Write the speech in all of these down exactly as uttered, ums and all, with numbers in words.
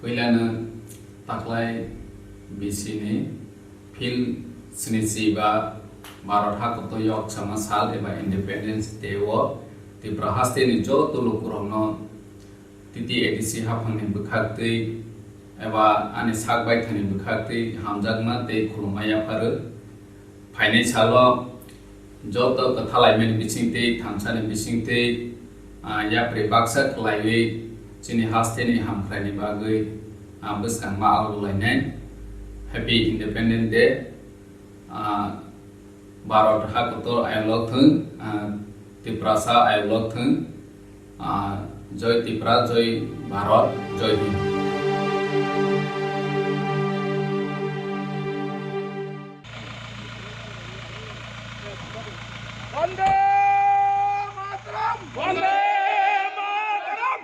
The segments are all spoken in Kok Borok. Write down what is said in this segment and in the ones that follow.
Puilano taklai bisini phil snichi ba Bharat hakoto yok sama sal eba Independence Day o Tripura hasteni joto lukurokno T T A D C haphangni bwkhaktwi eba ani sak baithani bwkhaktwi hamjakma tei khulumma yapharwi. Phainai salo joto kwthalaimani bisingtwi, thansani bisingtwi, ah, yapri baksa khlaiwi chini hasteni hamkraini bagwi, ah, bwskangma aloglainai. Happy Independence Day. Ah, Bharat hakotor ayolok thung, ah, Tiprasa ayolok thung, ah, Joy Tripura, Joy Bharat, Joy Hind. Vande Mataram! Vande Mataram!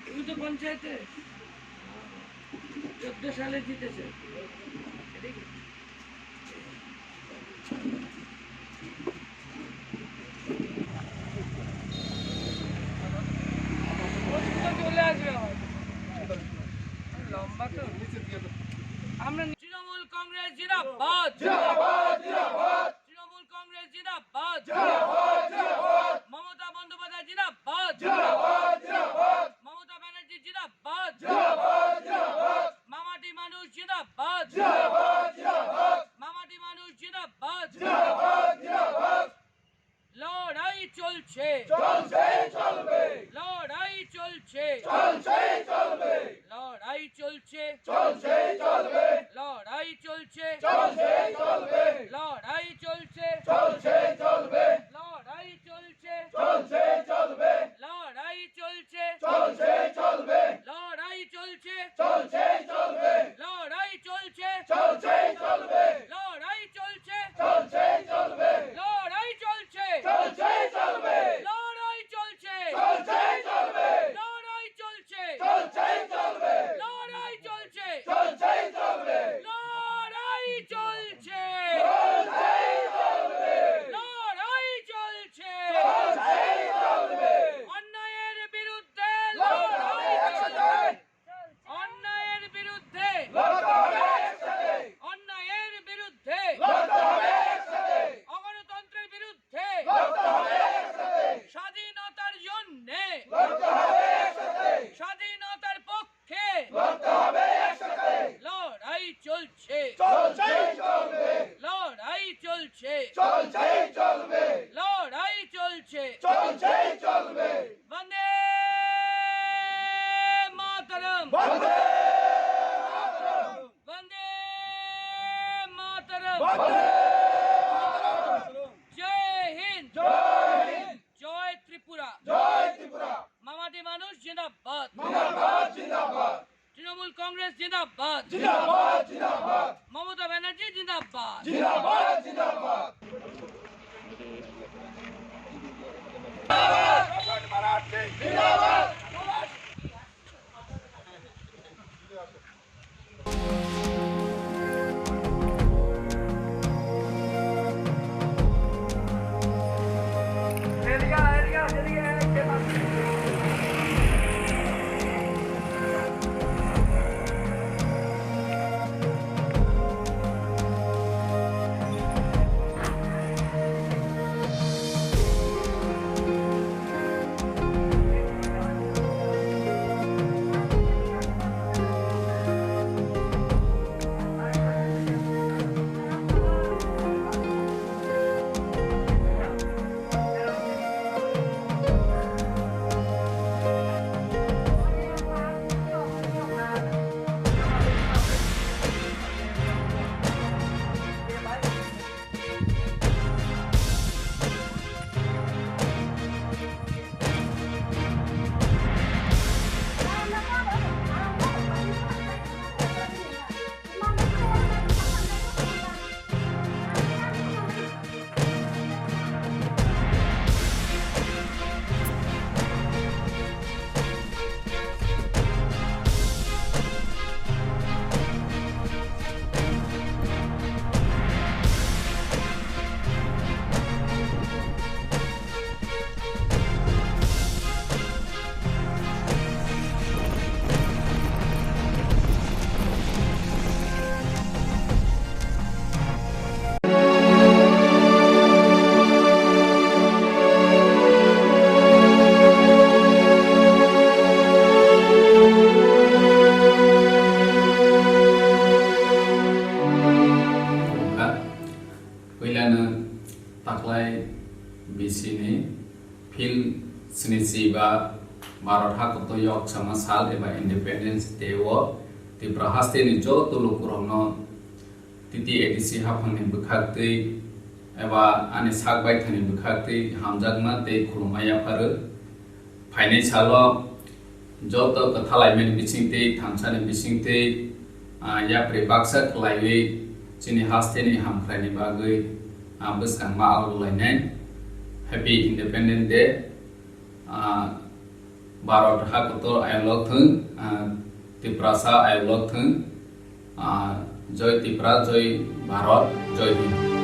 তুমি তো পঞ্চায়েতে চোদ্দ সালে জিতেছে। চলে আসবে আবার। লম্বা তো। আমরা তৃণমূল কংগ্রেস জিন্দাবাদ। জিন্দাবাদ, জিন্দাবাদ। তৃণমূল কংগ্রেস জিন্দাবাদ। জিন্দাবাদ, জিন্দাবাদ। মমতা বন্দ্যোপাধ্যায় জিন্দাবাদ। জিন্দাবাদ, জিন্দাবাদ। মমতা ব্যানার্জি জিন্দাবাদ। জিন্দাবাদ, জিন্দাবাদ। মামাটি মানুষ জিন্দাবাদ। জিন্দাবাদ, জিন্দাবাদ। মামাটি মানুষ জিন্দাবাদ। জিন্দাবাদ, জিন্দাবাদ। লড়াই চলছে। চলছে, চলবে। লড়াই চলছে। চলছে, চলবে। লড়াই চলছে। চলছে, চলবে। লড়াই চলছে। চলছে, চলবে। লড়াই চলছে। চলছে, চলবে। লড়াই চলছে। চলছে, চলবে। লড়াই চলছে। চলছে, চলবে। লড়াই চলছে। চলছে, চলবে। লড়াই চলছে। চলছে, চলবে। লড়াই চলছে। চলছে, চলবে। লড়াই চলছে। চলছে, চলবে। লড়াই চলছে। চলছে, চলবে। লড়াই চলছে। চলছে, চলবে। লড়াই চলছে। চলছে, চলবে। লড়াই চলছে। চলছে, চলবে। লড়াই চলছে। চলছে, চলবে। অন্যায়ের বিরুদ্ধে লড়তে হবে লড়াই একসাথে। চলবে। অন্যায়ের বিরুদ্ধে লড়তে হবে একসাথে। অন্যায়ের বিরুদ্ধে লড়তে হবে একসাথে। অগণতন্ত্রের বিরুদ্ধে লড়তে হবে একসাথে। স্বাধীনতার জন্যে লড়তে হবে একসাথে। স্বাধীনতার পক্ষে লড়তে হবে একসাথে। লড়াই চলছে। চলছে, চলবে। লড়াই চলছে। চলছে, চলবে। লড়াই চলছে। চলছে, চলবে। বন্দে মাতরম। বন্দে মাতরম। বন্দে মাতরম। বন্দে মাতরম। জয় হিন্দ। জয় হিন্দ। জয় ত্রিপুরা। জয় ত্রিপুরা। মামাটি মানুষ জিন্দাবাদ। জিন্দাবাদ, জিন্দাবাদ। তৃণমূল কংগ্রেস জিন্দাবাদ। জিন্দাবাদ, জিন্দাবাদ। মমতা ব্যানার্জি জিন্দাবাদ। জিন্দাবাদ, জিন্দাবাদ। জিন্দাবাদ। Bisini phil snichi ba Bharat hakoto yok sama sal eba Independence Day o Tripura haste ni joto lukurokno T T A D C haphangni bwkhaktwi eba ani sak baithani bwkhaktwi hamjakma tei khulumma yapharwi. Phainai salo joto kwthalaimani bisingtwi, thansani bisingtwi, ah, yapri baksa khlaiwi chini hasteni hamkraini bagwi, ah, bwskangma algolainai. Happy Independence Day. Ah, Bharat hakotor ayolok thung, ah, Tiprasa ayolok thung. Ah, Joy Tipra, Joy Bharat, Joy Hind.